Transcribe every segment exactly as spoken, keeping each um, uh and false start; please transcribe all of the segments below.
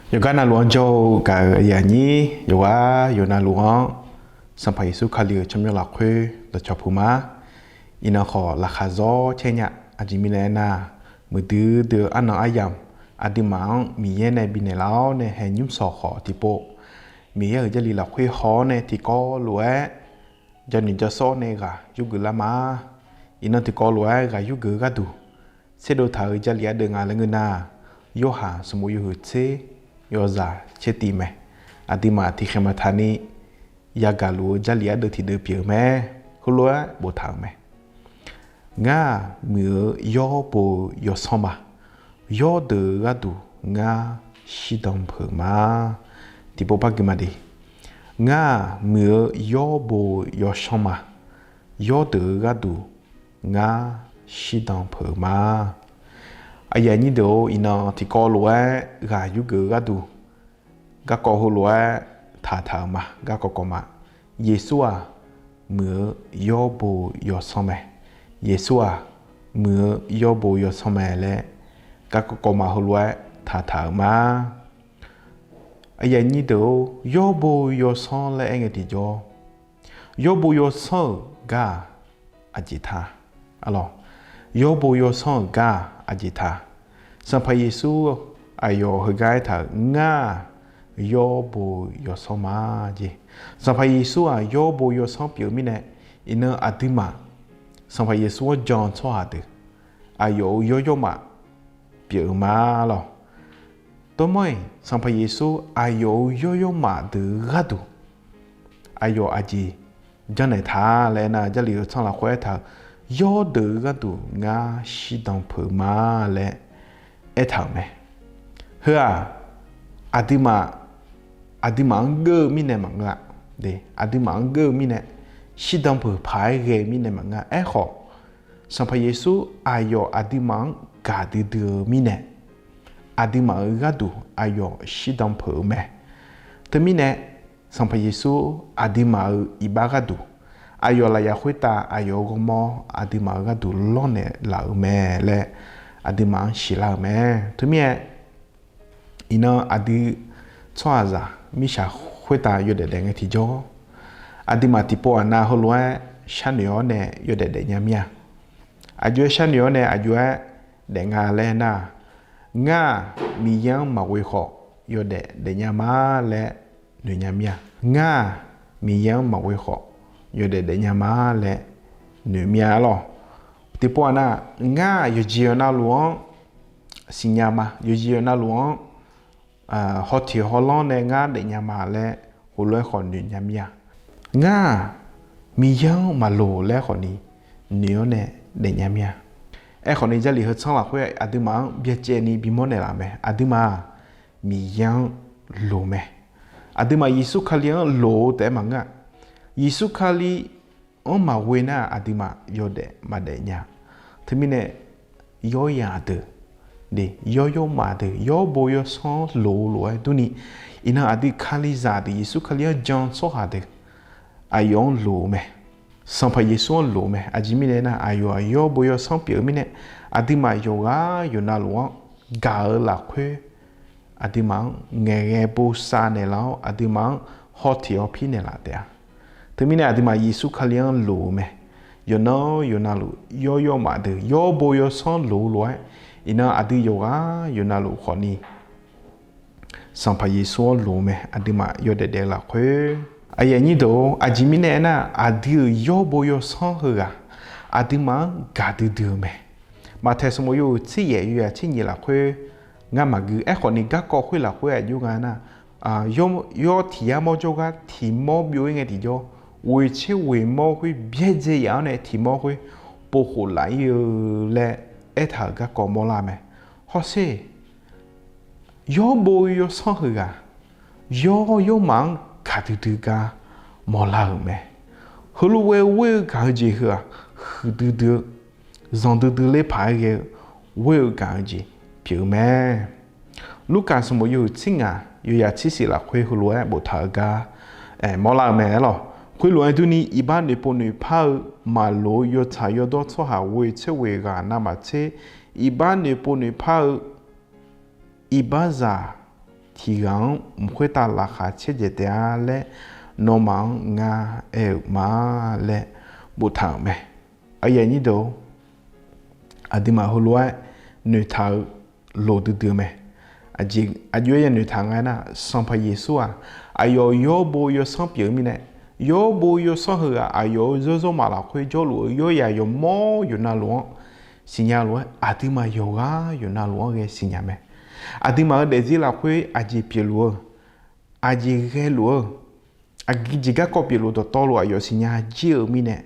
Yawqgar navluf-anr jawr-eu gaq-euq aqyuif aqnyir yawqghaq yawqnavluf-anr, Sanqpaq Yeqsur Kali-euq tsawrmyanr lafkhoer dawqcawq puq ma. Iqnan khawf laqkhaq zawr caer nya. Aqjeq mirnae aernar, muiqdui dui-eu arnan aryamq aqduimaf-anr Miqyaer nae bifnaeq laf-awr nae haeq nymr sawq khawf tiqpov, Miqyaer-euq Jarlif lafkhoer haw-awr nae tiqkawv lof-aer janoeq jasawr nae ghaq yurgeuf lar ma. Iqnan tiqkawv lof-aer ghaq yurgeuf-eu gharduq tserdov taq-euq Jarlif ardeuv nga laer ngeur nar, Yorhaq sanqbof yawhuiq tser yawzaq caer tiv mae. Aqduimaf tiqkhaeq maqtaq ni yagaq luf-eu Jarlif ardeuv tiqdeuv pyeuf-eu mae. Heulof-aer boftaq-euq mae. Ngar-aq muiq-eu yawr bo-eu yawsanr ma. Yawrdeuq-eu gharduq ngar shirdan peuq ma. Tiqpov par gui ma de. Ngar-aq muiq-eu yawr bo-eu yawsanr ma. Yawrdeuq-eu gharduq ngar shirdan peuq ma. Aqyuif aqnyir deuq-or, iqnan tiqkawv lof-aer ghaq yurgeuf-eu gharduq garkawv heulof-aer taqtaq-euq ma. Garkawv kawv ma. Yeqsur-aq muiq-eu yawr bo-eu yawsanr mae. Yeqsur-aq muiq-eu yawr bo-eu yawsanr mae laer garkawv kawv ma heulof-aer taqtaq-euq ma. Aqyuif aqnyir deuq-or, yawr bo-eu yawsanr laer aer ngae tiqjawr, yawr bo yawsanr-euq gar-aq aqjeq ta. Arlawq, yawr bo yawsanr-euq gar-aq aqjeq ta. Sanqpaq Yeqsur aqyawf heugar aertaq-euq, Ngar-aq yawr bo-eu yawsanr ma jeq. Sanqpaq Yeqsur-aq yawr bo yawsanr pyeuf-eu mirnae, iqnan aqduimaf Sanqpaq Yeqsur-anr jan-eu tsawrhaq deuq aqyawf-euq yawr yawrmaf pyeuf-eu ma lawq. Dawrmanr-iq Sanqpaq Yeqsur aqyawf-euq yawr yawrmaf deuq-eu gharduq aqyawf aqjeq janrnaeq ta laer aernar, Jarlif-eu tsanr lafkhoer aertaq-euq, Yawrdeuq-eu gharduq ngar shirdan peuq-eu ma laer aertaq-euq mae. Heu-aq aqduimaf, aqduimaf-anr geur-eu mirnae maqngeur-a. Aqduimaf-anr geur-eu mirnae, shirdan peuq paq-aer ghae-eu mirnae maqngeur-a. Aerkhawf, Sanqpaq Yeqsur aqyawf aqduimaf-anr gaqdui dui-eu mirnae, aqduimaf-euq gharduq aqyawf shirdan peuq-eu mae. Teumirnae, Sanqpaq Yeqsur aqduimaf-euq iqbax gharduq, aqyawf lafyaq khoertav aqyawf-euq ghawrmawr aqduimaf-euq gharduq lawrnaeq laf-euq mae laer aqduimaf-anr siqlar-euq mae. Teumirnae, iqnan aqdui tsawrhaqzaq mirtsaq khoertav yawdaef daef ngae tiqjawr, aqduimaf tiqpov aqnav heulof-aer sharnoeq-awr nae yawdaef daef nya mir-a. Aqjox-aer sharnoeq-awr nae aqjox-aer daef nga laer nar, Ngar-aq Miqyaer-anr maqghoe khawf yawdaef daef nya ma laer noeq nya mir-a. Ngar-aq Miqyaer-anr maqghoe khawf yawdaef daef nya ma laer noeq mir-a lawq. Tiqpov aqnav, Ngar-aq yawqjeq yawqnavluf-anr siqnya ma. Yawqjeq yawqnavluf-anr hawteq hawlanr nae ngar daefnya ma laer heulof-aer khawf noeq nya mir-a. Ngar-aq Miqyaer-anr maqloq laer khawfni noeq-awr nae daefnya mir-a. Aerkhawfni Jarlif heu tsanr lafkhoer aqduimaf-anr byacaevni bimawr naeqlaf mae. Aqduimaf-aq Miqyaer-anr loq mae. Aqduimaf Yeqsur Kali-anr loq-eu taef-aer maqngeur-a. Yeqsur Kali-anr maqghoe nar aqduimaf yawdaef maqdaef nya. Teumirnae yawryaq deuq, yawr yawrmaf deuq, yawr bo yawsanr-anr loq-eu lof-aer durni, iqnan aqdui Kalizaq deuq, Yeqsur Kali-anr jan-eu tsawrhaq deuq aqyawf-anr loq-eu mae. Sanqpaq Yeqsur-anr loq-eu mae. Aqjeq mirnae nar, aqyawf-aq yawr bo yawsanr pyeuf-eu mirnae, aqduimaf yawqghaq yawqnavluf-anr gaq-eu lafkhoer aqduimaf-anr ngaeqghae bosav naeqlaf-awr, aqduimaf-anr hawteq hawpir naeqlaf taef-a. Teumirnae aqduimaf Yeqsur Kali-anr loq-eu mae. Yawqnan yawqnavluf yawr yawrmaf deuq, yawr bo yawsanr loq-eu lof-aer, iqnan aqdui yawqghaq yawqnavluf khawfni Sanqpaq Yeqsur-anr loq-eu mae. Aqduimaf yawdaef daef-eu lafkhoer, aqyuif aqnyir deuq-or, aqjeq mirnae aernar, aqdui-euq yawr bo yawsanr heughaq aqduimaf-anr gaqdui dui-eu mae. Maqtaeq sanqbof yawhuiq tser yaef yawzaq tser nyiq lafkhoer ngar maqgui. Aerkhawfni garkawv khoer lafkhoer aqjox nga nar, yawr tiq yar mawr jawrgar tiq mawr byov-ir ngae tiqjawr, ghoeq tser ghoeq mawr khoer byaerdzae yaf-awr nae tiq mawr khoer povkhof laf-ir-eu laer aertaq-euq garkawv mawrlar mae. Hawsher, yawr bo yawsanr heughaq yawr yawrmaf-anr gaqdui dui gar mawrlar-euq mae. Heulof-aer ghoer-eu gaq-eu jeq heu-aq, huiqdui dui-eu, zanqdui dui ler paq-aer ghae-eu ghoer-eu gaq-eu jeq pyeuf-eu mae. Lurkaf sanqbof yawhuiq tser ngaq yawzaq tser siq lafkhoer heulof-aer boftaq-eu gar mawrlar-eu mae lawq. Khoerlof-aer durni, iqbax noeqpov noeqpar-eu maqloq-eu yawtsaq yawdawr tsawrhaq ghoeq tser ghoeq ghaq navmaqtser, iqbax noeqpov noeqpar-eu iqbaxzaq tiq ghaq-anr mq khoertav laqkhaq caerdzaeq taef-a laer, nawmaf-anr ngar aer-euq ma laer boftaq-euq mae. Aqyuif aqnyir deuq-or, aqduimaf heulof-aer noeqtaq-eu loq duidui-eu mae. Aqjeq, aqjox-aer yanoeq taq nga aernar, Sanqpaq Yeqsur-aq, aqyawf yawbo yawsanr pyeuf-eu mirnae, yawbo yawsanr heughaq aqyawf-euq zawrzawr maf lafkhoer jawrluf-eu yawyaq yawqmawr yawqnavluf-anr siqnya lof-aer, aqduimaf yawqghaq yawqnavluf-anr ghae siqnya mae. Aqduimaf-euq daefzir lafkhoer aqjeq pyeufluf-eu, aqjeq ghaeluf-eu, aqgeujeq garkawv pyeufluf dawqtawvluf aqyawf siqnya jir-eu mirnae,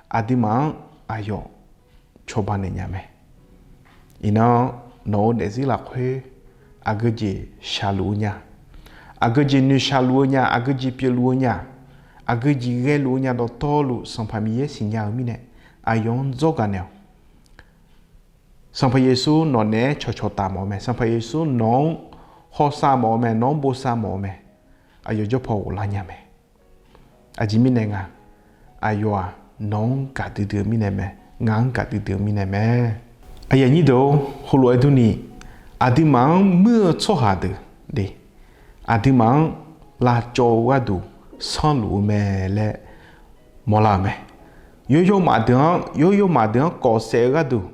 aqduimaf-anr aqyawf cawba naeq nya mae. Iqnan nawq-euq daefzir lafkhoer aqgeujeq shaqluf-eu nya, aqgeujeq noeqshaq luf-eu nya, aqgeujeq pyeufluf-eu nya, aqgeujeq ghaeluf-eu nya dawqtawvluf Sanqpaq Miqyaer siqnya-eu mirnae, aqyawf-anr dzawrgaq naeq-awq. Sanqpaq Yeqsur nawq naeq-aer cawqcawq taf mawf-eu mae. Sanqpaq Yeqsur nawq-anr hawsav mawf-eu mae, nawq-anr bosav mawf-eu mae. Aqyawf jawr paw ghoflar nya mae. Aqjeq mirnae nga, aqyawf-aq nawq-anr gaqdui dui-eu mirnae mae, ngaq-anr gaqdui dui-eu mirnae mae. Aqyuif aqnyir deuq-or, heulof-aer durni, aqduimaf-anr muir-eu tsawrhaq deuq de, aqduimaf-anr lavcawv-eu gharduq sanrluf-eu mae laer mawrlar-euq mae. Yawr yawrmaf deuq-anr, yawr yawrmaf deuq-anr kawfsaef-eu gharduq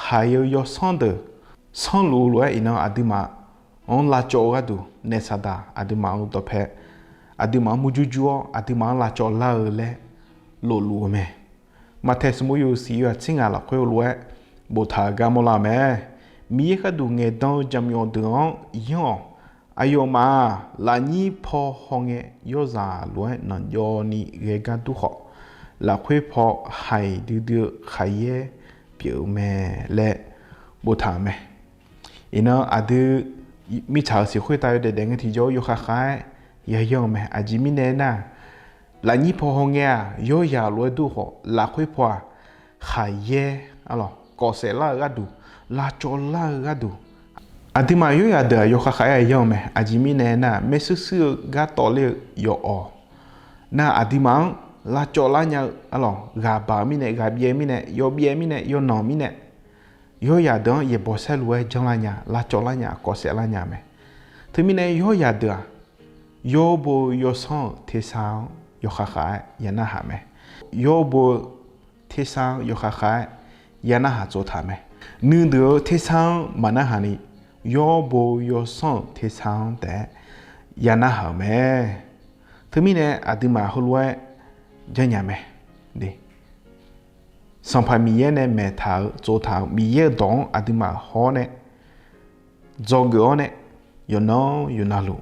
haiq-eu yawsanr deuq sanrluf-eu lof-aer iqnan aqduimaf-anr lavcawv-eu gharduq naef saqdaq aqduimaf-euq dawqpae aqduimaf-anr murjur jur-awr aqduimaf-anr lavcawv lar-eu laer lofluf-eu mae. Maqtaeq smq bo yuf siq yawhaq tsir ngaq lafkhoer lof-aer boftaq-euq gar mawrlar-eu mae. Miqyaer gharduq ngaeqdan-eu jaqmyawf deuq-anr yanr-awq. Aqyawfmaf-aq, lafnyir paw hawngae yawrzaq lof-aer nanqjawvni ghae gar dur khawf, lafkhoer paw haiq duidui-eu khaqyaer pyeuf-eu mae laer boftaq-euq mae. Iqnan aqdui mirtsaq-euq siq khoertav yawdaef daef ngae tiqjawr yawkhav khav-aer yayanr-eu mae. Aqjeq mirnae aernar, lafnyir paw hawngae-aq yawrzaq lof-aer dur khawf, lafkhoer paw-aq khaqyaer arlawq kawfsaef lar-eu gharduq, lavcawv lar-eu gharduq, aqduimaf yawrzaq deuq-aq yawkhav khav-aer yayanr-eu mae. Aqjeq mirnae aernar, maershuir shuir-eu gartawv ler-eu yawf-awq. Nar aqduimaf-anr lavcawv lar nya-eu arlawq ghaq baq-eu mirnae, ghaq byaev mirnae, yawbyaev mirnae, yawnanq mirnae, yawrzaq deuq-anr yaeqbawq saerlu-aer janrlar nya, lavcawv lar nya, kawfsaef lar nya mae. Teumirnae yawrzaq deuq-aq, yawbo yawsanr-euq tersar-anr yawkhav khav-aer ya narhaq mae. Yawbo-eu tersar-anr yawkhav khav-aer ya narhaq tsovtaq mae. Nuideuq-eu tersar-anr maqnarhaq ni, yawbo yawsanr-euq tersar-anr taef-aer ya narhaq-euq mae. Teumirnae aqduimaf heulof-aer janrnya mae. Sanqpaq Miqyaer nae maeqtaq-eu tsovtaq-euq Miqyaer-euq dawq-anr aqduimaf haw-awr nae, dzawgeuf-awr nae, yawqnan yawqnavluf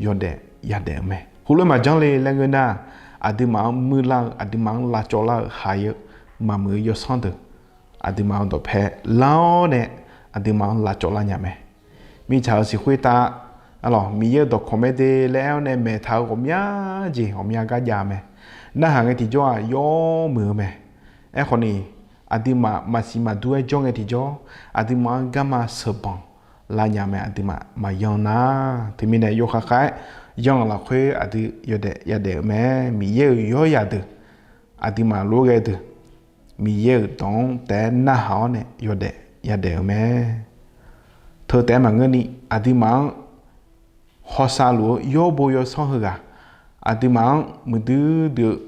yawdaef yadaef-eu mae. Heulof-aer maqjanr le laer ngeur nar, aqduimaf-anr muirlar-eu, aqduimaf-anr lavcawv lar-eu haiq-eu maqmuiq-eu yawsanr deuq, aqduimaf-euq dawqpae lar-awr nae, aqduimaf-anr lavcawv lar nya mae. Mirtsaq-euq siq khoertav, arlawq Miqyaer-euq dawqkawq mae de laer aer-awr nae maeqtaq-eu ghawqmya jeq ghawqmya gar jav mae. Narhaq ngae tiqjawr-aq yawmuiq-eu mae. Aerkhawf ni, aqduimaf maqsiq maqdur-aer jawr ngae tiqjawr, aqduimaf-anr garma sheuqbanq lar nya mae. Aqduimaf maqyan nar, teumirnae yawkhav khav-aer yanr-euq lafkhoer aqdui yawdaef yadaef-eu mae. Miqyaer-euq yawrzaq deuq, aqduimaf lof-aer ghae deuq, Miqyaer-euq dawq-anr taef-aer narhaq-awr nae yawdaef yadaef-eu mae. Teu taef-aer maqngeur ni, aqduimaf-anr hawsav luf-eu yawbo yawsanr heughaq, aqduimaf-anr muiqdui dui-eu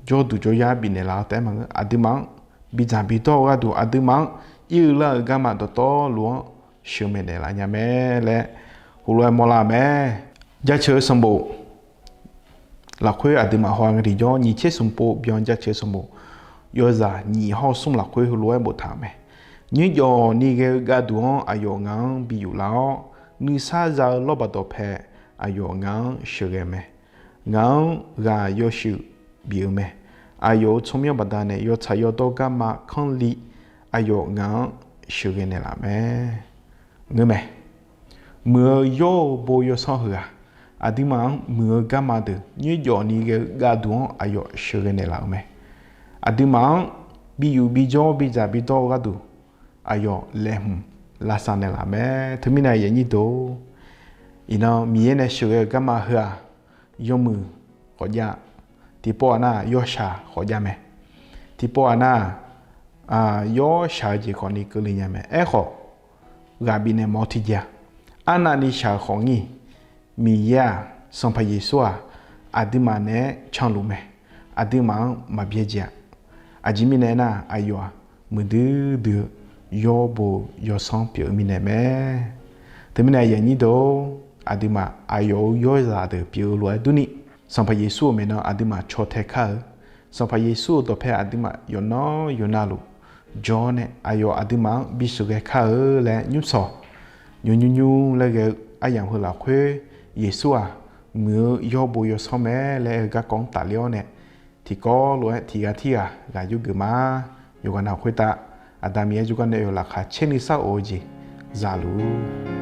jawrduq jawryar bifnaeq laf-eu taef-aer maqngeur, aqduimaf-anr bidzaq bidawr-eu gharduq, aqduimaf-anr ir-eu lar-eu garma dawqtawvluf-anr sheuqmaeq naeqlaf nya mae laer heulof-aer mawrlar-eu mae. Jaceuq-eu sanqbof lafkhoer aqduimaf haw ngae tiqjawr, nyiq tser smq pov byan jaceuq-eu sanqbof yawzaq nyiq hawr-eu smr lafkhoer heulof-aer boftaq-euq mae. Nymrjawf ni ghae-eu gharduq-anr aqyawf ngaq-anr bi yuflar-awr, nuisar za-eu lawrbaq dawqpae aqyawf ngaq-anr sheuqghae mae. Ngaq-anr ghaq yawshuif bif-eu mae. Aqyawf-euq tsawrmyanr baqdanae yawtsaq yawdawr garma kanrli aqyawf ngaq-anr sheuqghae naeqlaf mae. Ngeur mae. Muiq-eu yawr-eu bo yawsanr heughaq, aqduimaf-anr muiq-eu garma deuq nymrjawf ni ghae-eu gharduq-anr aqyawf sheuqghae naeqlaf-eu mae. Aqduimaf-anr bi yuf bi jawr bi dzaq bi dawr-eu gharduq aqyawf laeqhmq lavsav naeqlaf mae. Teumirnae aqyuif aqnyir deuq, iqnan Miqyaer nae sheuqghae-eu garma heu-aq, yawmuiq khawf jav, tiqpov-aq nar yawshaq khawf jav mae. Tiqpov-aq nar, yawshaq-eu jeq khawfni keuvle nya mae. Aerkhawf, ghaq bifnaeq mawf-eu tiqjeq-aq, Arnavni shaq-eu khawf ngir, Miqyaer-aq, Sanqpaq Yeqsur-aq, aqduimaf naeq-aer canluf mae. Aqduimaf-anr maqbyaer jeq-a. Aqjeq mirnae aernar, aqyawf-aq, muiqdui dui-eu yawr bo yawsanr pyeuf-eu mirnae mae. Teumirnae aqyuif aqnyir deuq-or, aqduimaf aqyawf-euq yawrzaq deuq pyeuf-eu lof-aer durni, Sanqpaq Yeqsur-euq maeqnan aqduimaf caw tae kar-eu, Sanqpaq Yeqsur-euq dawqpae aqduimaf yawqnan yawqnavluf jawr-awr nae, aqyawf aqduimaf-anr bisheuq ghae kar-eu laer nymrshawq nymr nymr nymr laer ghae-eu aryamq heu lafkhoer, Yeqsur-aq, muiq-eu yawr bo yawsanr mae laer aer-eu garkawv-anr tafler-awr nae, tiqkawv lof-aer tiqghaq tirghaq ghaq yurgeuf ma. Yawqghaq nav khoertav, Aqda Miqyaer jawrgar nae yawf laqkhaq caer nuisar of-eu jeq zaluf-ur.